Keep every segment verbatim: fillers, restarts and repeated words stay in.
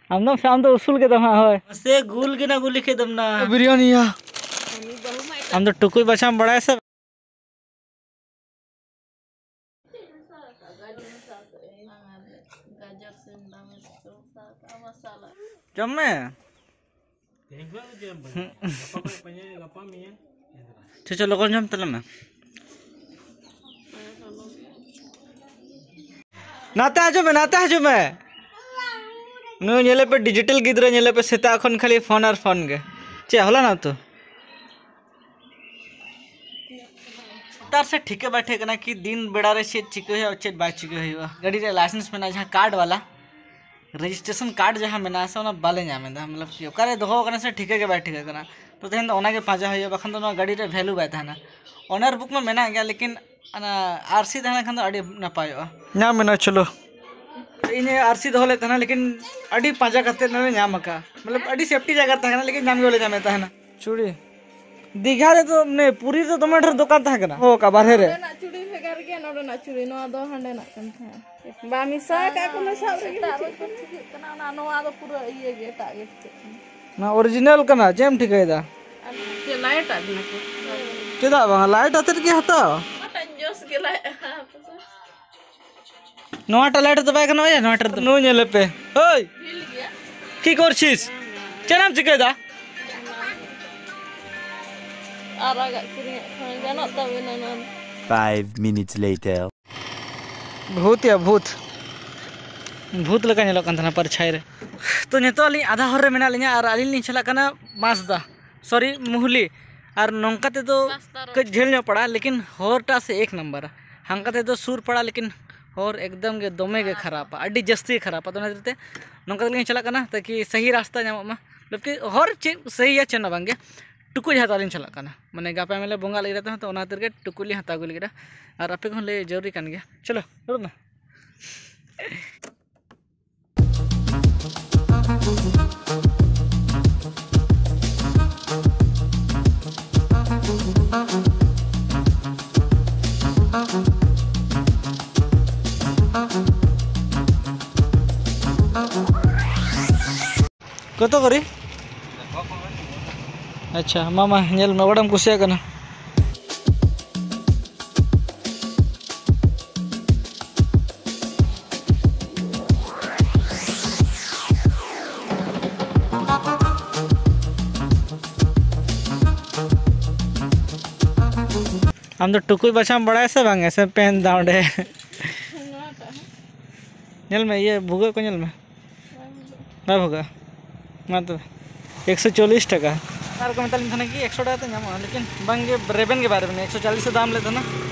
ᱟᱢ ᱫᱚ ᱟᱢ ᱫᱚ ᱩᱥᱩᱞ ᱜᱮ ᱛᱟᱢᱟ, ᱦᱳᱭ᱾ ᱥᱮ ᱜᱩᱞ ᱜᱮ ᱱᱟ ᱜᱩᱞᱤ ᱠᱷᱮᱫ ᱫᱚᱢ ᱱᱟ᱾ ᱵᱤᱨᱭᱟᱱᱤᱭᱟ᱾ ᱟᱢ ᱫᱚ ᱴᱩᱠᱩᱡ ᱵᱟᱪᱷᱟᱢ ᱵᱟᱲᱟᱭᱟ ᱥᱮ? ᱡᱚᱢ ᱢᱮ᱾ ᱪᱚ, ᱪᱚ, ᱞᱚᱜᱚᱱ ᱡᱚᱢ ᱛᱟᱞᱮ ᱢᱮ᱾ ᱱᱟᱛᱮ ᱦᱤᱡᱩᱜ ᱢᱮ, ᱱᱟᱛᱮ ᱦᱤᱡᱩᱜ ᱢᱮ᱾ ᱱᱩᱭ ᱧᱮᱞᱮ ᱯᱮ, ᱰᱤᱡᱤᱴᱟᱞ ᱜᱤᱫᱽᱨᱟᱹ ᱧᱮᱞᱮ ᱯᱮ, ᱥᱮᱛᱟᱜ ᱠᱷᱚᱱ ᱠᱷᱟᱹᱞᱤ ᱯᱷᱳᱱ ᱟᱨ ᱯᱷᱳᱱ ᱜᱮ᱾ ᱪᱮᱫ ᱦᱚᱞᱟ ᱱᱟ ᱩᱛᱩ? ᱱᱮᱛᱟᱨ ᱥᱮ ᱴᱷᱤᱠᱟᱹ ᱵᱟᱭ ᱴᱷᱤᱠᱟᱹᱜ ᱠᱟᱱᱟ ᱠᱤ ᱫᱤᱱ ᱵᱮᱲᱟ ᱨᱮ ᱪᱮᱫ ᱪᱤᱠᱟᱹ ᱦᱩᱭᱩᱜᱼᱟ, ᱪᱮᱫ ᱵᱟᱭ ᱪᱤᱠᱟᱹ ᱦᱩᱭᱩᱜᱼᱟ᱾ ᱜᱟᱹᱰᱤ ᱨᱮ ᱞᱟᱭᱥᱮᱱᱥ ᱢᱮᱱᱟᱜᱼᱟ, ᱡᱟᱦᱟᱸ ᱠᱟᱨᱰ ᱵᱟᱞᱟ, ᱨᱮᱡᱤᱥᱴᱨᱮᱥᱚᱱ ᱠᱟᱨᱰ ᱡᱟᱦᱟᱸ ᱢᱮᱱᱟᱜᱼᱟ ᱥᱮ, ᱚᱱᱟ ᱵᱟᱞᱮ ᱧᱟᱢ ᱮᱫᱟ᱾ ᱢᱚᱛᱞᱚᱵ ᱠᱤ ᱚᱠᱟᱨᱮ ᱫᱚᱦᱚ ᱟᱠᱟᱱᱟ ᱥᱮ ᱴᱷᱤᱠᱟᱹ ᱜᱮ ᱵᱟᱭ ᱴᱷᱤᱠᱟᱹᱜ ᱠᱟᱱᱟ᱾ ᱛᱚ ᱛᱮᱦᱮᱧ ᱫᱚ ᱚᱱᱟᱜᱮ ᱯᱟᱸᱡᱟ ᱦᱩᱭᱩᱜᱼᱟ, ᱵᱟᱠᱷᱟᱱ ᱫᱚ ᱱᱚᱣᱟ ᱜᱟᱹᱰᱤ ᱨᱮ ᱵᱷᱮᱞᱩ ᱵᱟᱭ ᱛᱟᱦᱮᱱᱟ᱾ ᱚᱱᱟᱨ ᱵᱩᱠ ᱢᱟ ᱢᱮᱱᱟᱜ ᱜᱮᱭᱟ, ᱞᱮᱠᱤᱱ ᱚᱱᱟ ᱟᱨᱥᱤ ᱛᱟᱦᱮᱸ ᱞᱮᱱᱠᱷᱟᱱ ᱫᱚ ᱟᱹᱰᱤ ᱱᱟᱯᱟᱭᱚᱜᱼᱟ᱾ ᱧᱟᱢ ᱢᱮᱱᱟᱜᱼᱟ, ᱪᱚᱞᱚ᱾ ᱤᱧ ᱟᱨᱥᱤ ᱫᱚᱦᱚ ᱞᱮᱫ ᱛᱟᱦᱮᱱᱟ, ᱞᱮᱠᱤᱱ ᱟᱹᱰᱤ ᱯᱟᱸᱡᱟ ᱠᱟᱛᱮ ᱱᱚᱰᱮ ᱧᱟᱢ ᱟᱠᱟᱫᱼᱟ᱾ ᱢᱚᱛᱞᱚᱵ ᱟᱹᱰᱤ ᱥᱮᱯᱴᱤ ᱡᱟᱭᱜᱟ ᱨᱮ ᱛᱟᱦᱮᱸ ᱠᱟᱱᱟ, ᱞᱮᱠᱤᱱ ᱧᱟᱢ ᱜᱮ ᱵᱟᱞᱮ ᱧᱟᱢᱮᱫ ᱛᱟᱦᱮᱱᱟ᱾ ᱪᱩᱲᱤ ᱫᱤᱜᱷᱟ ᱨᱮᱫᱚ, ᱢᱟᱱᱮ, ᱯᱩᱨᱤ ᱨᱮᱫᱚ ᱫᱚᱢᱮ ᱰᱷᱮᱨ ᱫᱚᱠᱟᱱ ᱛᱟᱦᱮᱸ ᱠᱟᱱᱟ᱾ ᱦᱚᱸ, ᱚᱠᱟ ᱵᱟᱨᱦᱮ ᱨᱮ? ᱱᱚᱰᱮᱱᱟᱜ ᱪᱩᱲᱤ ᱵᱷᱮᱜᱟᱨ ᱜᱮᱭᱟ, ᱱᱚᱰᱮᱱᱟᱜ ᱪᱩᱲᱤ, ᱱᱚᱣᱟ ᱫᱚ ᱦᱟᱸᱰᱮᱱᱟᱜ ᱠᱟᱱ ᱛᱟᱦᱮᱸᱫ᱾ ᱵᱟ, ᱢᱮᱥᱟ ᱟᱠᱟᱫ ᱠᱚ, ᱢᱮᱥᱟ ᱨᱮᱜᱮ ᱮᱴᱟᱜ ᱵᱩᱡᱷᱟᱹᱜ ᱨᱚᱠᱚᱢ ᱠᱟᱱᱟ᱾ ᱴᱷᱤᱠᱟᱹᱜ ᱠᱟᱱᱟ, ᱚᱱᱟ, ᱱᱚᱣᱟ ᱫᱚ ᱯᱩᱨᱟᱹ ᱤᱭᱟᱹ ᱜᱮ, ᱮᱴᱟᱜ ᱜᱮ ᱴᱷᱤᱠᱟᱹᱜ ᱠᱟᱱᱟ᱾ ᱱᱚᱣᱟ ᱚᱨᱤᱡᱤᱱᱟᱞ ᱠᱟᱱᱟ, ᱪᱮᱫ ᱮᱢ ᱴᱷᱤᱠᱟᱹᱭᱮᱫᱟ? ᱟᱨ ᱪᱮᱫ ᱞᱟᱭᱤᱴ ᱟᱜ ᱠᱟᱱᱟ ᱠᱚ? ᱪᱮᱫᱟᱜ ᱵᱟᱝ, ᱞᱟᱭᱤᱴ ᱟᱛᱮᱫ ᱜᱮ ᱦᱟᱛᱟᱣ᱾ ᱚᱱᱟᱴᱟᱜ ᱡᱚᱥ ᱜᱮ ᱞᱟᱭᱤᱴ ᱟᱜ᱾ ᱱᱚᱣᱟᱴᱟᱜ ᱞᱟᱭᱤᱴ ᱫᱚ ᱵᱟᱭ ᱜᱟᱱᱚᱜᱼᱟ ᱭᱟ, ᱱᱚᱣᱟᱴᱟᱜ ᱫᱚ᱾ ᱱᱩᱭ ᱧᱮᱞᱮ ᱯᱮ᱾ ᱦᱳᱭ! ᱪᱮᱫ ᱞᱟᱹᱜᱤᱫ? ᱪᱮᱫ ᱮᱢ ᱪᱤᱠᱟᱹᱭᱮᱫᱟ? ᱟᱨᱟᱜᱟᱜ ᱠᱤᱨᱤᱧᱟᱜ ᱠᱷᱟᱱ ᱜᱟᱱᱚᱜ ᱛᱟᱵᱮᱱᱟ ᱱᱚᱣᱟ᱾ Five minutes later. ᱵᱷᱩᱛ ᱭᱟ ᱵᱷᱩᱛ᱾ ᱵᱷᱩᱛ ᱞᱮᱠᱟ ᱧᱮᱞᱚᱜ ᱠᱟᱱ ᱛᱟᱦᱮᱱᱟ ᱯᱟᱨᱪᱷᱟᱭ ᱨᱮ᱾ ᱛᱚ ᱱᱤᱛᱚᱜ ᱟᱹᱞᱤᱧ ᱟᱫᱷᱟ ᱦᱚᱨ ᱨᱮ ᱢᱮᱱᱟᱜ ᱞᱤᱧᱟ ᱟᱨ ᱟᱹᱞᱤᱧ ᱞᱤᱧ ᱪᱟᱞᱟᱜ ᱠᱟᱱᱟ ᱢᱟᱥᱫᱟ, ᱥᱚᱨᱤ, ᱢᱩᱦᱞᱤ᱾ ᱟᱨ ᱱᱚᱝᱠᱟ ᱛᱮᱫᱚ ᱠᱟᱹᱡ ᱡᱷᱟᱹᱞ ᱧᱚᱜ ᱯᱟᱲᱟᱜᱼᱟ, ᱞᱮᱠᱤᱱ ᱦᱚᱨ ᱴᱟᱜ ᱥᱮ ᱮᱠ ᱱᱟᱢᱵᱟᱨ᱾ ᱦᱟᱱᱠᱟ ᱛᱮᱫᱚ ᱥᱩᱨ ᱯᱟᱲᱟᱜᱼᱟ, ᱞᱮᱠᱤᱱ ᱦᱚᱨ ᱮᱠᱫᱚᱢ ᱜᱮ ᱫᱚᱢᱮ ᱜᱮ ᱠᱷᱟᱨᱟᱯᱟ, ᱟᱹᱰᱤ ᱡᱟᱹᱥᱛᱤ ᱜᱮ ᱠᱷᱟᱨᱟᱯᱟ᱾ ᱟᱫᱚ ᱚᱱᱟ ᱠᱷᱟᱹᱛᱤᱨ ᱛᱮ ᱱᱚᱝᱠᱟ ᱛᱮᱞᱤᱧ ᱪᱟᱞᱟᱜ ᱠᱟᱱᱟ, ᱛᱟᱠᱤ ᱥᱟᱹᱦᱤ ᱨᱟᱥᱛᱟ ᱧᱟᱢᱚᱜ ᱢᱟ᱾ ᱢᱚᱛᱞᱚᱵ ᱠᱤ ᱦᱚᱨ ᱪᱮᱫ ᱥᱟᱹᱦᱤᱭᱟ ᱪᱮᱫ ᱦᱚᱸ ᱵᱟᱝ ᱜᱮ, ᱴᱩᱠᱩᱡ ᱦᱟᱛᱟᱣ ᱞᱤᱧ ᱪᱟᱞᱟᱜ ᱠᱟᱱᱟ᱾ ᱢᱟᱱᱮ ᱜᱟᱯᱟ ᱢᱮᱞᱮ ᱵᱚᱸᱜᱟ ᱞᱟᱹᱜᱤᱫ ᱛᱟᱦᱮᱸ, ᱛᱚ ᱚᱱᱟ ᱠᱷᱟᱹᱛᱤᱨ ᱜᱮ ᱴᱩᱠᱩᱡ ᱞᱤᱧ ᱦᱟᱛᱟᱣ ᱟᱹᱜᱩ ᱞᱟᱹᱜᱤᱫ᱾ ᱟᱨ ᱟᱯᱮ ᱠᱚᱦᱚᱸ ᱞᱟᱹᱭ ᱡᱟᱹᱨᱩᱨᱤ ᱠᱟᱱ ᱜᱮᱭᱟ᱾ ᱪᱚᱞᱚ, ᱫᱩᱲᱩᱵ ᱢᱮ᱾ ᱠᱚᱛᱚ ᱠᱚᱨᱮ? ᱟᱪᱪᱷᱟ, ᱢᱟ, ᱢᱟ, ᱧᱮᱞ ᱢᱮ, ᱚᱠᱟᱴᱟᱜ ᱮᱢ ᱠᱩᱥᱤᱭᱟᱜ ᱠᱟᱱᱟ᱾ ᱟᱢ ᱫᱚ ᱴᱩᱠᱩᱡ ᱵᱟᱪᱷᱟᱣ ᱵᱟᱲᱟᱭᱟ ᱥᱮ ᱵᱟᱝ? ᱥᱮ ᱯᱮᱱ ᱫᱟ ᱚᱸᱰᱮ? ᱱᱚᱣᱟᱴᱟᱜ ᱦᱚᱸ᱾ ᱧᱮᱞ ᱢᱮ, ᱤᱭᱟᱹ, ᱵᱷᱩᱜᱟᱹᱜ ᱠᱚ ᱧᱮᱞ ᱢᱮ᱾ ᱵᱟᱭ ᱵᱷᱩᱜᱟᱹᱜᱼᱟ᱾ ᱵᱟᱭ ᱵᱷᱩᱜᱟᱹᱜᱼᱟ? ᱢᱟ ᱛᱚᱵᱮ, ᱮᱠᱥᱚ ᱪᱚᱞᱞᱤᱥ ᱴᱟᱠᱟ᱾ ᱟᱨ ᱠᱚ ᱢᱮᱛᱟᱞᱤᱧ ᱛᱟᱦᱮᱱᱟ ᱠᱤ ᱮᱠᱥᱚ ᱴᱟᱠᱟ ᱛᱮ ᱧᱟᱢᱚᱜᱼᱟ, ᱞᱮᱠᱤᱱ ᱵᱟᱝᱜᱮ, ᱨᱮᱵᱮᱱ ᱜᱮ ᱵᱟᱭ ᱨᱮᱵᱮᱱᱟ᱾ ᱮᱠᱥᱚ ᱪᱚᱞᱞᱤᱥ ᱮ ᱫᱟᱢ ᱞᱮᱫ ᱛᱟᱦᱮᱱᱟ,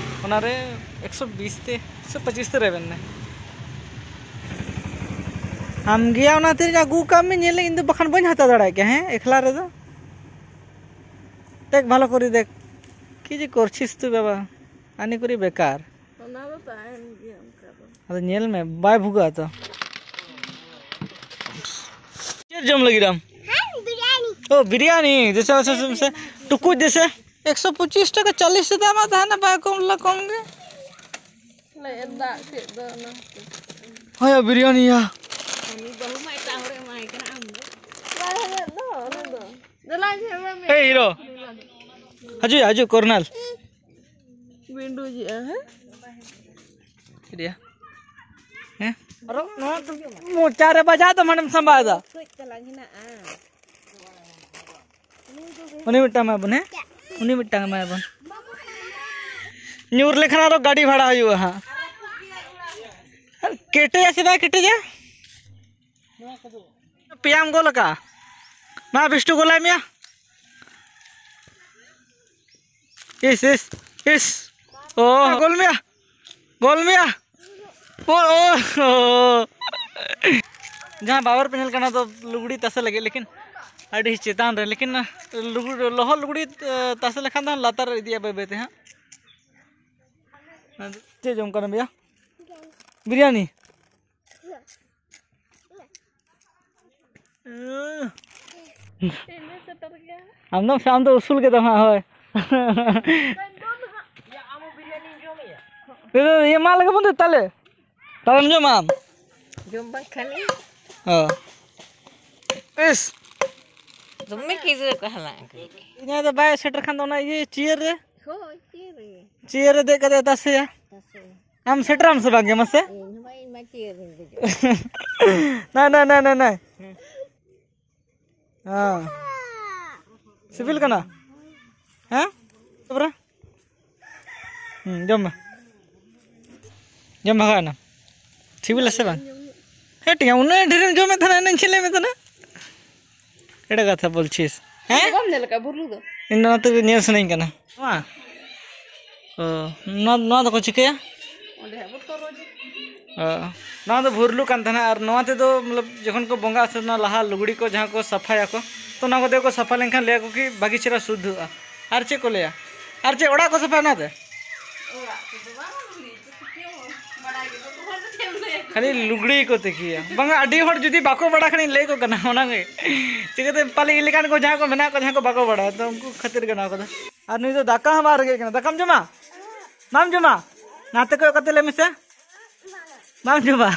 ᱚᱱᱟᱨᱮ ᱮᱠᱥᱚ ᱵᱤᱥ ᱛᱮ, ᱮᱠᱥᱚ ᱯᱚᱸᱪᱤᱥ ᱛᱮ ᱨᱮᱵᱮᱱ ᱱᱟᱭ᱾ ᱟᱢ ᱜᱮᱭᱟ, ᱚᱱᱟ ᱛᱤᱨᱤᱧ ᱟᱹᱜᱩ ᱠᱟᱜ ᱢᱮ, ᱧᱮᱞ ᱤᱧ ᱫᱚ ᱵᱟᱠᱷᱟᱱ ᱵᱟᱹᱧ ᱦᱟᱛᱟᱣ ᱫᱟᱲᱮᱭᱟᱜ ᱠᱮᱭᱟ᱾ ᱦᱮᱸ, ᱮᱠᱞᱟ ᱨᱮᱫᱚ᱾ ᱫᱮᱠ, ᱵᱷᱟᱞᱚ ᱠᱚᱨᱮ ᱫᱮᱠ, ᱠᱤ ᱡᱮ ᱠᱚᱨᱪᱷᱤᱥ ᱛᱩ ᱵᱟᱵᱟ, ᱟᱹᱱᱤ ᱠᱚᱨᱮ ᱵᱮᱠᱟᱨ᱾ ᱚᱱᱟ ᱫᱚ ᱛᱟᱦᱮᱱ ᱜᱮᱭᱟ ᱚᱱᱠᱟ ᱫᱚ᱾ ᱟᱫᱚ ᱧᱮᱞ ᱢᱮ, ᱵᱟᱭ ᱵᱷᱩᱜᱟᱹᱜᱼᱟ ᱛᱚ᱾ ᱪᱮᱫ ᱡᱚᱢ ᱞᱟᱹᱜᱤᱫ ᱟᱢ? ᱦᱮᱸ, ᱵᱤᱨᱭᱟᱱᱤ᱾ ᱳ, ᱵᱤᱨᱭᱟᱱᱤ, ᱫᱮᱥᱮ, ᱫᱮᱥᱮ, ᱫᱮᱥᱮ, ᱴᱩᱠᱩᱡ ᱫᱮᱥᱮ᱾ ᱮᱠᱥᱚ ᱯᱚᱸᱪᱤᱥ ᱴᱟᱠᱟ, ᱪᱚᱞᱞᱤᱥ ᱴᱟᱠᱟ ᱫᱟᱢ ᱛᱟᱦᱮᱱᱟ, ᱵᱟᱭ ᱠᱚᱢ ᱞᱮ ᱠᱚᱢ ᱜᱮ᱾ ᱞᱟᱡ ᱮ ᱫᱟᱜ ᱠᱮᱫ ᱫᱚ ᱚᱱᱟ ᱦᱚᱛᱮ᱾ ᱦᱳᱭ, ᱵᱤᱨᱭᱟᱱᱤ ᱭᱟ᱾ ᱩᱱᱤ ᱵᱟᱹᱦᱩ ᱢᱟ ᱮᱴᱟᱜ ᱦᱚᱲᱮ ᱮᱢᱟᱭ ᱠᱟᱱᱟ, ᱟᱢ ᱫᱚ᱾ ᱵᱟᱭ ᱦᱮᱡ ᱫᱚ, ᱩᱱᱤ ᱫᱚ᱾ ᱫᱮᱞᱟ ᱡᱷᱮᱲᱮ ᱢᱮ᱾ ᱮᱭ ᱦᱤᱨᱳ᱾ ᱦᱤᱡᱩᱜ, ᱦᱤᱡᱩᱜ, ᱠᱚᱨᱱᱟᱞ᱾ ᱵᱤᱱᱰᱩᱡᱮᱜᱼᱟ, ᱦᱮᱸ? ᱪᱮᱫ ᱭᱟ? ᱦᱮᱸ? ᱟᱨᱚ ᱱᱚᱣᱟ ᱫᱚ ᱢᱚᱪᱟ ᱨᱮ ᱵᱟᱡᱟᱣ ᱫᱚ ᱢᱟᱱᱮᱢ ᱥᱟᱢᱵᱟᱣ ᱮᱫᱟ᱾ ᱠᱟᱹᱡ ᱛᱟᱞᱟᱝ ᱦᱮᱱᱟᱜᱼᱟ᱾ ᱩᱱᱤ ᱢᱤᱫᱴᱟᱝ ᱮᱢᱟᱭ ᱵᱚᱱ, ᱦᱮᱸ? ᱩᱱᱤ ᱢᱤᱫᱴᱟᱝ ᱮᱢᱟᱭ ᱵᱚᱱ᱾ ᱧᱩᱨ ᱞᱮᱠᱷᱟᱱ ᱟᱨᱚ ᱜᱟᱹᱰᱤ ᱵᱷᱟᱲᱟ ᱦᱩᱭᱩᱜᱼᱟ ᱦᱟᱸᱜ᱾ ᱠᱮᱴᱮᱡᱟ ᱥᱮ ᱵᱟᱭ ᱠᱮᱴᱮᱡᱟ? ᱯᱮᱭᱟᱢ ᱜᱳᱞ ᱟᱠᱟᱜᱼᱟ᱾ ᱢᱟ ᱵᱤᱥᱴᱩ ᱜᱳᱞᱟᱭ ᱢᱮᱭᱟ᱾ ᱤᱥ, ᱤᱥ, ᱤᱥ᱾ ᱳ, ᱜᱳᱞ ᱢᱮᱭᱟ᱾ ᱜᱳᱞ ᱢᱮᱭᱟ᱾ ᱳ, ᱳ, ᱳ᱾ ᱡᱟᱦᱟᱸ ᱵᱟᱵᱮᱨ ᱯᱮ ᱧᱮᱞ ᱠᱟᱱᱟ ᱫᱚ ᱞᱩᱜᱽᱲᱤ ᱛᱟᱥᱮ ᱞᱟᱹᱜᱤᱫ, ᱞᱮᱠᱤᱱ ᱟᱹᱰᱤ ᱪᱮᱛᱟᱱ ᱨᱮ, ᱞᱮᱠᱤᱱ ᱞᱩᱜᱽᱲᱤ, ᱞᱚᱦᱚᱫ ᱞᱩᱜᱽᱲᱤ, ᱮ, ᱛᱟᱥᱮ ᱞᱮᱠᱷᱟᱱ ᱫᱚ ᱞᱟᱛᱟᱨ ᱤᱫᱤᱜᱼᱟ ᱵᱟᱹᱭ ᱵᱟᱹᱭ ᱛᱮ ᱦᱟᱸᱜ᱾ ᱪᱮᱫ ᱡᱚᱢ ᱠᱟᱱᱟ ᱵᱮᱭᱟ? ᱵᱤᱨᱭᱟᱱᱤ᱾ ᱟᱢ ᱫᱚ, ᱟᱢ ᱫᱚ ᱩᱥᱩᱞ ᱜᱮ ᱛᱟᱢᱟ, ᱦᱳᱭ᱾ ᱤᱭᱟᱹ, ᱤᱭᱟᱹ, ᱢᱟ ᱞᱟᱜᱮ ᱵᱚᱱ ᱫᱚ, ᱛᱟᱦᱞᱮ᱾ ᱛᱟᱦᱞᱮᱢ ᱡᱚᱢᱟ ᱟᱢ? ᱡᱚᱢ ᱵᱟᱝ ᱠᱷᱟᱱ ᱤᱧ᱾ ᱦᱳᱭ᱾ ᱤᱥ, ᱫᱚᱢᱮ ᱜᱤᱫᱽᱨᱟᱹ ᱠᱚ ᱦᱟᱞᱟᱝ ᱟᱹᱜᱩᱭᱮᱫ ᱠᱚᱣᱟ᱾ ᱤᱧᱟᱹᱜ ᱫᱚ ᱵᱟᱭ ᱥᱮᱴᱮᱨ ᱠᱷᱟᱱ ᱫᱚ ᱚᱱᱟ ᱤᱭᱟᱹ ᱪᱤᱭᱟᱹᱨ ᱨᱮ᱾ ᱦᱳᱭ, ᱪᱤᱭᱟᱹᱨ ᱨᱮ᱾ ᱪᱤᱭᱟᱹᱨ ᱨᱮ ᱫᱮᱡ ᱠᱟᱛᱮ ᱛᱟᱥᱮᱭᱟ᱾ ᱛᱟᱥᱮ᱾ ᱟᱢ ᱥᱮᱴᱮᱨᱟᱢ ᱥᱮ ᱵᱟᱝ ᱜᱮ ᱢᱟᱥᱮ? ᱤᱧ ᱦᱚᱸ, ᱤᱧ ᱢᱟ ᱪᱤᱭᱟᱹᱨ ᱨᱤᱧ ᱫᱮᱡᱚᱜ᱾ ᱱᱟᱭ, ᱱᱟᱭ, ᱱᱟᱭ, ᱱᱟᱭ, ᱱᱟᱭ᱾ ᱦᱮᱸ᱾ ᱥᱤᱵᱤᱞ ᱠᱟᱱᱟ? ᱦᱮᱸ? ᱛᱟᱯᱚᱨᱮ? ᱦᱩᱸ, ᱡᱚᱢ ᱢᱮ᱾ ᱡᱚᱢ ᱵᱷᱟᱜᱟᱣ ᱮᱱᱟ᱾ ᱥᱤᱵᱤᱞᱟ ᱥᱮ ᱵᱟᱝ? ᱦᱮᱸ, ᱴᱷᱤᱠ ᱜᱮᱭᱟ, ᱩᱱᱟᱹᱜ ᱰᱷᱮᱨᱮᱢ ᱡᱚᱢᱮᱫ ᱛᱟᱦᱮᱱᱟ, ᱤᱱᱟᱹᱧ ᱪᱮᱫ ᱞᱟᱹᱭ ᱢᱮ ᱛᱟᱦᱮᱱᱟ? ᱮᱲᱮ ᱠᱟᱛᱷᱟ ᱵᱚᱞᱪᱷᱤᱥ᱾ ᱦᱮᱸ? ᱵᱟᱢ ᱧᱮᱞ ᱟᱠᱟᱫ ᱵᱩᱨᱞᱩ ᱫᱚ? ᱤᱧ ᱫᱚ ᱚᱱᱟ ᱛᱮᱜᱮ ᱧᱮᱞ ᱥᱟᱱᱟᱧ ᱠᱟᱱᱟ᱾ ᱱᱚᱣᱟ? ᱚ, ᱱᱚᱣᱟ, ᱱᱚᱣᱟ ᱫᱚᱠᱚ ᱪᱤᱠᱟᱹᱭᱟ? ᱚᱸᱰᱮ ᱦᱟᱸᱜ ᱵᱚᱛᱚᱨ ᱨᱚᱡᱮ᱾ ᱚ, ᱱᱚᱣᱟ ᱫᱚ ᱵᱷᱩᱨᱞᱩ ᱠᱟᱱ ᱛᱟᱦᱮᱱᱟ᱾ ᱟᱨ ᱱᱚᱣᱟ ᱛᱮᱫᱚ, ᱢᱚᱛᱞᱚᱵ, ᱡᱚᱠᱷᱚᱱ ᱠᱚ ᱵᱚᱸᱜᱟᱜᱼᱟ ᱥᱮ, ᱚᱱᱟ ᱞᱟᱦᱟ ᱞᱩᱜᱽᱲᱤ ᱠᱚ ᱡᱟᱦᱟᱸ ᱠᱚ ᱥᱟᱯᱷᱟᱭᱟᱠᱚ, ᱛᱚ ᱚᱱᱟ ᱠᱚᱛᱮ ᱠᱚ ᱥᱟᱯᱷᱟ ᱞᱮᱱᱠᱷᱟᱱ ᱞᱟᱹᱭᱟᱠᱚ ᱠᱤ ᱵᱷᱟᱹᱜᱤ ᱪᱮᱦᱨᱟ ᱥᱩᱫᱽᱫᱷᱚᱜᱼᱟ᱾ ᱟᱨ ᱪᱮᱫ ᱠᱚ ᱞᱟᱹᱭᱟ? ᱟᱨ ᱪᱮᱫ, ᱚᱲᱟᱜ ᱠᱚ ᱥᱟᱯᱷᱟᱭᱟ ᱚᱱᱟᱛᱮ? ᱚᱲᱟᱜ ᱠᱚᱫᱚ ᱵᱟᱝ, ᱞᱩᱜᱽᱲᱤ ᱠᱚ ᱛᱤᱠᱤᱭᱟ, ᱵᱟᱲᱟᱭ ᱜᱮ ᱵᱟᱠᱚ ᱦᱚᱲ ᱫᱚ ᱪᱮᱫ ᱮᱢ ᱞᱟᱹᱭᱟ? ᱠᱷᱟᱹᱞᱤ ᱞᱩᱜᱽᱲᱤ ᱠᱚ ᱛᱤᱠᱤᱭᱟ᱾ ᱵᱟᱝᱟ, ᱟᱹᱰᱤ ᱦᱚᱲ ᱡᱩᱫᱤ ᱵᱟᱠᱚ ᱵᱟᱲᱟᱭ ᱠᱷᱟᱱᱤᱧ ᱞᱟᱹᱭ ᱟᱠᱚ ᱠᱟᱱᱟ, ᱚᱱᱟᱜᱮ᱾ ᱪᱤᱠᱟᱹᱛᱮ ᱯᱟᱞᱮ ᱤᱧ ᱞᱮᱠᱟᱱ ᱠᱚ ᱡᱟᱦᱟᱸᱭ ᱠᱚ ᱢᱮᱱᱟᱜ ᱠᱚᱣᱟ, ᱡᱟᱦᱟᱸᱭ ᱠᱚ ᱵᱟᱠᱚ ᱵᱟᱲᱟᱭᱟ, ᱛᱚ ᱩᱱᱠᱩ ᱠᱷᱟᱹᱛᱤᱨ ᱜᱮ ᱱᱚᱣᱟ ᱠᱚᱫᱚ᱾ ᱟᱨ ᱱᱩᱭ ᱫᱚ ᱫᱟᱠᱟ ᱦᱚᱸ ᱵᱟᱝ ᱨᱮᱸᱜᱮᱡ ᱠᱟᱱᱟ᱾ ᱫᱟᱠᱟᱢ ᱡᱚᱢᱟ? ᱵᱟᱢ ᱡᱚᱢᱟ? ᱱᱟᱛᱮ ᱠᱚᱭᱚᱜ ᱠᱟᱛᱮ ᱞᱟᱹᱭ ᱢᱮᱥᱮ᱾ ᱵᱟᱢ ᱡᱚᱢᱟ?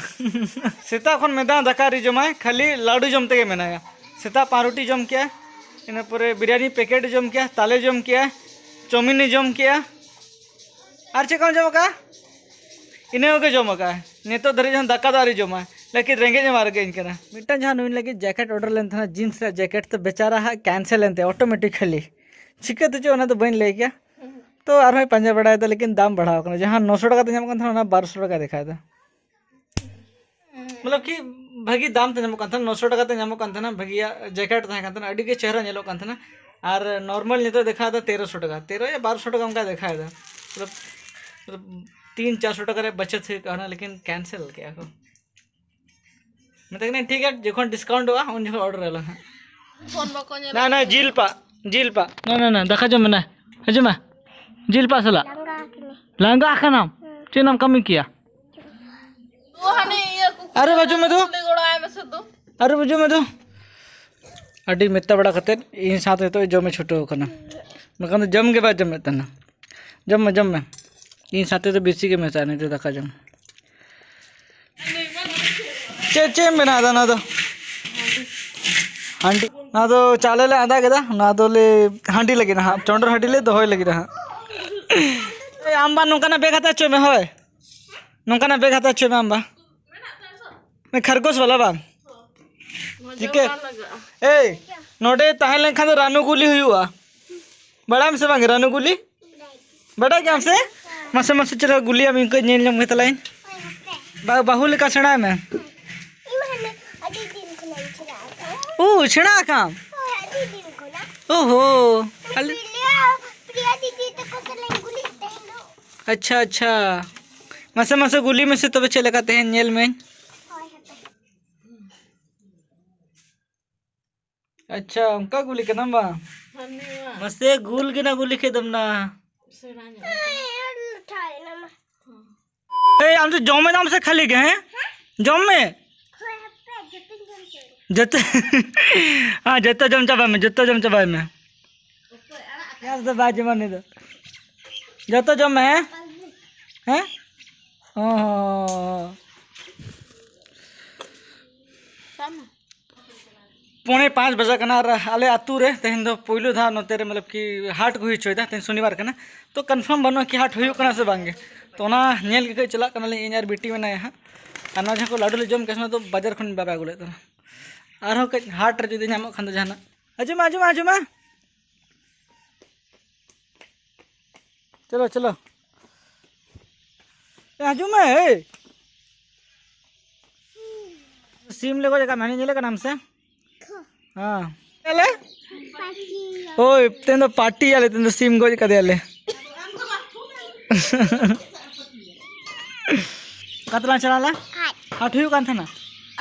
ᱥᱮᱛᱟᱜ ᱠᱷᱚᱱ ᱢᱤᱫ ᱫᱷᱟᱣ ᱫᱟᱠᱟ ᱟᱹᱣᱨᱤ ᱡᱚᱢᱟᱭ, ᱠᱷᱟᱹᱞᱤ ᱞᱟᱹᱰᱩ ᱡᱚᱢ ᱛᱮᱜᱮ ᱢᱮᱱᱟᱭᱟ᱾ ᱥᱮᱛᱟᱜ ᱯᱟᱣᱨᱩᱴᱤ ᱡᱚᱢ ᱠᱮᱜᱼᱟ, ᱤᱱᱟᱹ ᱯᱚᱨᱮ ᱵᱤᱨᱭᱟᱱᱤ ᱯᱮᱠᱮᱴ ᱡᱚᱢ ᱠᱮᱜᱼᱟ, ᱛᱟᱞᱮ ᱡᱚᱢ ᱠᱮᱜᱼᱟ, ᱪᱟᱣᱢᱤᱱᱮ ᱡᱚᱢ ᱠᱮᱜᱼᱟ᱾ ᱟᱨ ᱪᱮᱫ ᱠᱚᱢ ᱡᱚᱢ ᱟᱠᱟᱫᱼᱟ? ᱤᱱᱟᱹ ᱠᱚᱜᱮ ᱡᱚᱢ ᱟᱠᱟᱫᱼᱟ᱾ ᱱᱤᱛᱚᱜ ᱫᱷᱟᱹᱨᱤᱡ ᱦᱚᱸ ᱫᱟᱠᱟ ᱫᱚ ᱟᱹᱣᱨᱤ ᱡᱚᱢᱟᱭ, ᱞᱮᱠᱤᱱ ᱨᱮᱸᱜᱮᱡ ᱮᱢ ᱟᱨᱜᱮᱧ ᱠᱟᱱᱟ᱾ ᱢᱤᱫᱴᱟᱝ ᱡᱟᱦᱟᱸ ᱱᱩᱭ ᱞᱟᱹᱜᱤᱫ ᱡᱮᱠᱮᱴ ᱚᱰᱟᱨ ᱞᱮᱱ ᱛᱟᱦᱮᱱᱟ, ᱡᱤᱱᱥ ᱨᱮᱭᱟᱜ ᱡᱮᱠᱮᱴ, ᱛᱚ ᱵᱮᱪᱟᱨᱟ ᱦᱟᱸᱜ ᱠᱮᱱᱥᱮᱞ ᱮᱱ ᱛᱟᱭᱟ ᱚᱴᱳᱢᱮᱴᱤᱠ ᱠᱷᱟᱹᱞᱤ᱾ ᱪᱤᱠᱟᱹ ᱛᱮᱪᱚ ᱚᱱᱟ ᱫᱚ ᱵᱟᱹᱧ ᱞᱟᱹᱭ ᱠᱮᱭᱟ᱾ ᱛᱚ ᱟᱨᱦᱚᱸᱭ ᱯᱟᱸᱡᱟ ᱵᱟᱲᱟᱭᱮᱫᱟ, ᱞᱮᱠᱤᱱ ᱫᱟᱢ ᱵᱟᱲᱦᱟᱣ ᱠᱟᱱᱟ᱾ ᱡᱟᱦᱟᱸ ᱱᱚᱥᱚ ᱴᱟᱠᱟ ᱛᱮ ᱧᱟᱢᱚᱜ ᱠᱟᱱ ᱛᱟᱦᱮᱱᱟ, ᱚᱱᱟ ᱵᱟᱨᱚᱥᱚ ᱴᱟᱠᱟ ᱫᱮᱠᱷᱟᱣ ᱮᱫᱟ᱾ ᱢᱚᱛᱞᱚᱵ ᱠᱤ ᱵᱷᱟᱹᱜᱤ ᱫᱟᱢ ᱛᱮ ᱧᱟᱢᱚᱜ ᱠᱟᱱ ᱛᱟᱦᱮᱱᱟ, ᱱᱚᱥᱚ ᱴᱟᱠᱟ ᱛᱮ ᱧᱟᱢᱚᱜ ᱠᱟᱱ ᱛᱟᱦᱮᱱᱟ, ᱵᱷᱟᱹᱜᱤᱭᱟᱜ ᱡᱮᱠᱮᱴ ᱛᱟᱦᱮᱸ ᱠᱟᱱ ᱛᱟᱦᱮᱱᱟ, ᱟᱹᱰᱤ ᱜᱮ ᱪᱮᱦᱨᱟ ᱧᱮᱞᱚᱜ ᱠᱟᱱ ᱛᱟᱦᱮᱱᱟ᱾ ᱟᱨ ᱱᱚᱨᱢᱟᱞ ᱱᱤᱛᱚᱜ ᱫᱮᱠᱷᱟᱣ ᱮᱫᱟ ᱛᱮᱨᱚᱥᱚ ᱴᱟᱠᱟ, ᱛᱮᱨᱚ ᱭᱟ ᱵᱟᱨᱚᱥᱚ ᱴᱟᱠᱟ ᱚᱱᱠᱟ ᱫᱮᱠᱷᱟᱣ ᱮᱫᱟ᱾ ᱢᱚᱛᱞᱚᱵ, ᱢᱚᱛᱞᱚᱵ ᱛᱤᱱ ᱪᱟᱨᱥᱚ ᱴᱟᱠᱟ ᱨᱮᱭᱟᱜ ᱵᱟᱪᱚᱛ ᱦᱩᱭ ᱠᱚᱜᱼᱟ ᱦᱩᱱᱟᱹᱝ, ᱞᱮᱠᱤᱱ ᱠᱮᱱᱥᱮᱞ ᱠᱮᱜᱼᱟ ᱠᱚ᱾ ᱢᱮᱛᱟ ᱠᱤᱱᱟᱹᱧ, ᱴᱷᱤᱠ ᱜᱮᱭᱟ, ᱡᱚᱠᱷᱚᱱ ᱰᱤᱥᱠᱟᱣᱩᱱᱴᱚᱜᱼᱟ ᱩᱱ ᱡᱚᱠᱷᱚᱱ ᱚᱰᱟᱨ ᱟᱞᱟᱝ ᱦᱟᱸᱜ᱾ ᱯᱷᱳᱱ ᱵᱟᱠᱚ ᱧᱮᱞ ᱱᱟ, ᱱᱟ, ᱡᱤᱞ ᱯᱟᱜ, ᱡᱤᱞ ᱯᱟᱜ᱾ ᱱᱟ, ᱱᱟ, ᱱᱟ, ᱫᱟᱠᱟ ᱡᱚᱢ ᱢᱮ, ᱱᱟ᱾ ᱦᱤᱡᱩᱜ ᱢᱮ᱾ ᱡᱤᱞ ᱯᱟᱜ ᱥᱟᱞᱟᱜ᱾ ᱞᱟᱸᱜᱟ ᱟᱠᱟᱱᱟ᱾ ᱞᱟᱸᱜᱟ ᱟᱠᱟᱱᱟᱢ? ᱪᱮᱫ ᱮᱢ ᱠᱟᱹᱢᱤ ᱠᱮᱭᱟ? ᱚ, ᱦᱟᱱᱮ ᱤᱭᱟᱹ ᱠᱩᱠᱩ ᱟᱨᱮ, ᱵᱟᱡᱩ ᱢᱮ ᱫᱚ᱾ ᱠᱩᱞᱤ ᱜᱚᱲᱚ ᱟᱭ ᱢᱮᱥᱮ ᱫᱩ᱾ ᱟᱨᱮ, ᱵᱟᱡᱩ ᱢᱮ ᱫᱚ᱾ ᱟᱹᱰᱤ ᱢᱮᱛᱟ ᱵᱟᱲᱟ ᱠᱟᱛᱮᱫ ᱤᱧ ᱥᱟᱶᱛᱮ ᱱᱤᱛᱚᱜ ᱡᱚᱢᱮ ᱪᱷᱩᱴᱟᱹᱣ ᱟᱠᱟᱱᱟ, ᱵᱟᱠᱷᱟᱱ ᱫᱚ ᱡᱚᱢ ᱜᱮ ᱵᱟᱭ ᱡᱚᱢᱮᱫ ᱛᱟᱦᱮᱱᱟ᱾ ᱡᱚᱢ ᱢᱮ, ᱡᱚᱢ ᱢᱮ᱾ ᱤᱧ ᱥᱟᱶᱛᱮ ᱫᱚ ᱵᱮᱥᱤ ᱜᱮ ᱢᱮᱥᱟᱜᱼᱟ ᱱᱤᱛᱚᱜ ᱫᱟᱠᱟ ᱡᱚᱢ᱾ ᱪᱮᱫ, ᱪᱮᱫ ᱮᱢ ᱵᱮᱱᱟᱣ ᱮᱫᱟ ᱚᱱᱟ ᱫᱚ? ᱦᱟᱺᱰᱤ, ᱱᱚᱣᱟ ᱫᱚ ᱪᱟᱣᱞᱮ ᱞᱮ ᱟᱫᱟ ᱠᱮᱫᱟ, ᱱᱚᱣᱟ ᱫᱚᱞᱮ ᱦᱟᱺᱰᱤ ᱞᱟᱹᱜᱤᱫ ᱱᱟᱦᱟᱜ, ᱪᱚᱰᱚᱨ ᱦᱟᱺᱰᱤ ᱞᱮ ᱫᱚᱦᱚᱭ ᱞᱟᱹᱜᱤᱫ ᱱᱟᱦᱟᱜ᱾ ᱮᱭ, ᱟᱢ ᱵᱟ ᱱᱚᱝᱠᱟᱱᱟᱜ ᱵᱮᱜᱽ ᱦᱟᱛᱟᱣ ᱦᱚᱪᱚᱭ ᱢᱮ, ᱦᱳᱭ, ᱱᱚᱝᱠᱟᱱᱟᱜ ᱵᱮᱜᱽ ᱦᱟᱛᱟᱣ ᱦᱚᱪᱚᱭ ᱢᱮ ᱟᱢ ᱵᱟ᱾ ᱢᱮ ᱠᱷᱟᱨᱜᱳᱥ ᱵᱟᱞᱟ ᱵᱟᱝ? ᱪᱤᱠᱟᱹ? ᱮᱭ, ᱱᱚᱰᱮ ᱛᱟᱦᱮᱸ ᱞᱮᱱᱠᱷᱟᱱ ᱫᱚ ᱨᱟᱱᱩ ᱜᱩᱞᱤ ᱦᱩᱭᱩᱜᱼᱟ᱾ ᱵᱟᱲᱟᱭᱟᱢ ᱥᱮ ᱵᱟᱝ ᱨᱟᱱᱩ ᱜᱩᱞᱤ? ᱵᱟᱰᱟᱭ ᱜᱮᱭᱟᱢ ᱥᱮ? ᱢᱟᱥᱮ, ᱢᱟᱥᱮ, ᱪᱮᱫ ᱞᱮᱠᱟ ᱜᱩᱞᱤᱭᱟᱢ ᱤᱧ ᱠᱟᱹᱡ ᱧᱮᱞ ᱧᱚᱜ ᱜᱮ ᱛᱟᱞᱟᱝ᱾ ᱵᱟ-, ᱵᱟᱹᱦᱩ ᱞᱮᱠᱟ ᱥᱮᱬᱟᱭ ᱢᱮ᱾ ᱤᱧ ᱢᱟ ᱦᱟᱱᱮ ᱟᱹᱰᱤ ᱫᱤᱱ ᱠᱷᱚᱱᱟᱜ ᱤᱧ ᱥᱮᱬᱟ ᱟᱠᱟᱫᱟ᱾ ᱳ, ᱥᱮᱬᱟ ᱟᱠᱟᱢ? ᱦᱳᱭ, ᱟᱹᱰᱤ ᱫᱤᱱ ᱠᱷᱚᱱᱟᱜ᱾ ᱳᱦᱳ᱾ ᱟᱞᱮ ᱯᱨᱤᱭᱟ, ᱯᱨᱤᱭᱟ ᱫᱤᱫᱤ ᱛᱟᱠᱚ ᱥᱟᱞᱟᱜ ᱤᱧ ᱜᱩᱞᱤᱜ ᱛᱟᱦᱮᱸ ᱫᱚ᱾ ᱟᱪᱪᱷᱟ, ᱟᱪᱪᱷᱟ᱾ ᱢᱟᱥᱮ, ᱢᱟᱥᱮ, ᱜᱩᱞᱤ ᱢᱮᱥᱮ ᱛᱚᱵᱮ, ᱪᱮᱫ ᱞᱮᱠᱟ ᱛᱮᱦᱮᱧ ᱧᱮᱞ ᱢᱮ᱾ ᱦᱳᱭ, ᱦᱟᱯᱮ᱾ ᱟᱪᱪᱷᱟ, ᱚᱱᱠᱟ ᱜᱩᱞᱤ ᱠᱟᱱᱟᱢ ᱵᱟᱝ? ᱦᱟᱹᱱᱤ ᱢᱟ᱾ ᱢᱟᱥᱮ ᱜᱩᱞ ᱜᱮ ᱱᱟ ᱜᱩᱞᱤ ᱠᱮᱫᱟᱢ ᱱᱟ᱾ ᱥᱮᱬᱟ ᱧᱚᱜ᱾ ᱮᱭ, ᱟᱢ ᱫᱚ ᱡᱚᱢ ᱮᱫᱟᱢ ᱥᱮ ᱠᱷᱟᱹᱞᱤ ᱜᱮ, ᱦᱮᱸ? ᱡᱚᱢ ᱢᱮ᱾ ᱦᱳᱭ, ᱦᱟᱯᱮ, ᱡᱚᱛᱚᱧ ᱡᱚᱢ ᱪᱟᱵᱟᱭᱟ᱾ ᱡᱚᱛᱚ, ᱦᱮᱸ, ᱡᱚᱛᱚ ᱡᱚᱢ ᱪᱟᱵᱟᱭ ᱢᱮ, ᱡᱚᱛᱚ ᱡᱚᱢ ᱪᱟᱵᱟᱭ ᱢᱮ᱾ ᱯᱮᱸᱭᱟᱡᱽ ᱫᱚ ᱵᱟᱭ ᱡᱚᱢᱟ ᱩᱱᱤ ᱫᱚ᱾ ᱡᱚᱛᱚ ᱡᱚᱢ ᱢᱮ, ᱦᱮᱸ? ᱦᱮᱸ? ᱚ ᱦᱚᱸ᱾ ᱯᱚᱱᱮ ᱯᱟᱸᱪ ᱵᱟᱡᱟᱜ ᱠᱟᱱᱟ ᱟᱨ ᱟᱞᱮ ᱟᱹᱛᱩ ᱨᱮ ᱛᱮᱦᱮᱧ ᱫᱚ ᱯᱳᱭᱞᱳ ᱫᱷᱟᱣ ᱱᱚᱛᱮ ᱨᱮ ᱢᱚᱛᱞᱚᱵ ᱠᱤ ᱦᱟᱴ ᱠᱚ ᱦᱩᱭ ᱦᱚᱪᱚᱭᱮᱫᱟ, ᱛᱮᱦᱮᱧ ᱥᱚᱱᱤᱵᱟᱨ ᱠᱟᱱᱟ᱾ ᱛᱚ ᱠᱚᱱᱯᱷᱟᱨᱢ ᱵᱟᱹᱱᱩᱜᱼᱟ ᱠᱤ ᱦᱟᱴ ᱦᱩᱭᱩᱜ ᱠᱟᱱᱟ ᱥᱮ ᱵᱟᱝ ᱜᱮ᱾ ᱛᱚ ᱚᱱᱟ ᱧᱮᱞ ᱜᱮ ᱠᱟᱹᱡ ᱪᱟᱞᱟᱜ ᱠᱟᱱᱟᱞᱤᱧ, ᱤᱧ ᱟᱨ ᱵᱤᱴᱤ ᱢᱮᱱᱟᱭᱟ ᱦᱟᱸᱜ᱾ ᱟᱨ ᱱᱚᱣᱟ ᱡᱟᱦᱟᱸ ᱠᱚ ᱞᱟᱹᱰᱩ ᱞᱮ ᱡᱚᱢ ᱠᱮᱫᱟ, ᱚᱱᱟ ᱫᱚ ᱵᱟᱡᱟᱨ ᱠᱷᱚᱱ ᱵᱟᱵᱟᱭ ᱟᱹᱜᱩ ᱞᱮᱫ ᱛᱟᱦᱮᱱᱟ᱾ ᱟᱨᱦᱚᱸ ᱠᱟᱹᱡ ᱦᱟᱴ ᱨᱮ ᱡᱩᱫᱤ ᱧᱟᱢᱚᱜ ᱠᱷᱟᱱ ᱫᱚ ᱡᱟᱦᱟᱱᱟᱜ᱾ ᱦᱤᱡᱩᱜ ᱢᱮ, ᱦᱤᱡᱩᱜ ᱢᱮ, ᱦᱤᱡᱩᱜ ᱢᱮ᱾ ᱪᱚᱞᱚ, ᱪᱚᱞᱚ᱾ ᱮ, ᱦᱤᱡᱩᱜ ᱢᱮ, ᱮᱭ᱾ ᱥᱤᱢ ᱞᱮ ᱜᱚᱡ ᱟᱠᱟᱫ ᱢᱮᱭᱟ, ᱧᱮᱞᱮ ᱠᱟᱱᱟᱢ ᱥᱮ? ᱦᱮᱸ᱾ ᱟᱞᱮ? ᱦᱳᱭ, ᱛᱮᱦᱮᱧ ᱫᱚ ᱯᱟᱨᱴᱤ ᱟᱞᱮ, ᱛᱮᱦᱮᱧ ᱫᱚ ᱥᱤᱢ ᱜᱚᱡ ᱠᱟᱫᱮᱭᱟᱞᱮ᱾ ᱚᱠᱟ ᱛᱮᱞᱟᱝ ᱪᱟᱞᱟᱣ ᱞᱮᱱᱟ? ᱦᱟᱴ᱾ ᱦᱟᱴ ᱦᱩᱭᱩᱜ ᱠᱟᱱ ᱛᱟᱦᱮᱱᱟ?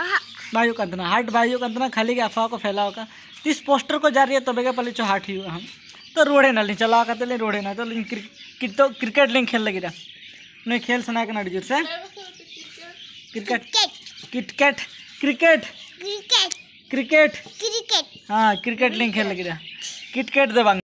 ᱚᱦᱚᱸᱜ᱾ ᱵᱟᱭ ᱦᱩᱭᱩᱜ ᱠᱟᱱ ᱛᱟᱦᱮᱱᱟ, ᱦᱟᱴ ᱵᱟᱭ ᱦᱩᱭᱩᱜ ᱠᱟᱱ ᱛᱟᱦᱮᱱᱟ, ᱠᱷᱟᱹᱞᱤ ᱜᱮ ᱟᱯᱷᱣᱟ ᱠᱚ ᱯᱷᱮᱞᱟᱣ ᱟᱠᱟᱫᱼᱟ᱾ ᱛᱤᱥ ᱯᱳᱥᱴᱟᱨ ᱠᱚ ᱡᱟᱹᱨᱤᱭᱟ, ᱛᱚᱵᱮ ᱜᱮ ᱯᱟᱞᱮ ᱪᱚ ᱦᱟᱴ ᱦᱩᱭᱩᱜᱼᱟ ᱦᱟᱸᱜ᱾ ᱛᱚ ᱨᱩᱣᱟᱹᱲ ᱮᱱᱟᱞᱤᱧ, ᱪᱟᱞᱟᱣ ᱠᱟᱛᱮ ᱞᱤᱧ ᱨᱩᱣᱟᱹᱲ ᱮᱱᱟ᱾ ᱛᱚ ᱞᱤᱧ ᱠᱨᱤ-, ᱠᱤᱛᱚ-, ᱠᱨᱤᱠᱮᱴ ᱞᱤᱧ ᱠᱷᱮᱞ ᱞᱟᱹᱜᱤᱫᱼᱟ᱾ ᱱᱩᱭ ᱠᱷᱮᱞ ᱥᱟᱱᱟᱭᱮ ᱠᱟᱱᱟ ᱟᱹᱰᱤ ᱡᱳᱨ ᱥᱮ᱾ Cricket. Cricket. Cricket. Cricket. Cricket. Cricket. ᱦᱮᱸ, ᱠᱨᱤᱠᱮᱴ ᱞᱤᱧ ᱠᱷᱮᱞ ᱞᱟᱹᱜᱤᱫᱼᱟ᱾ ᱠᱨᱤᱠᱮᱴ ᱫᱚ ᱵᱟᱝ᱾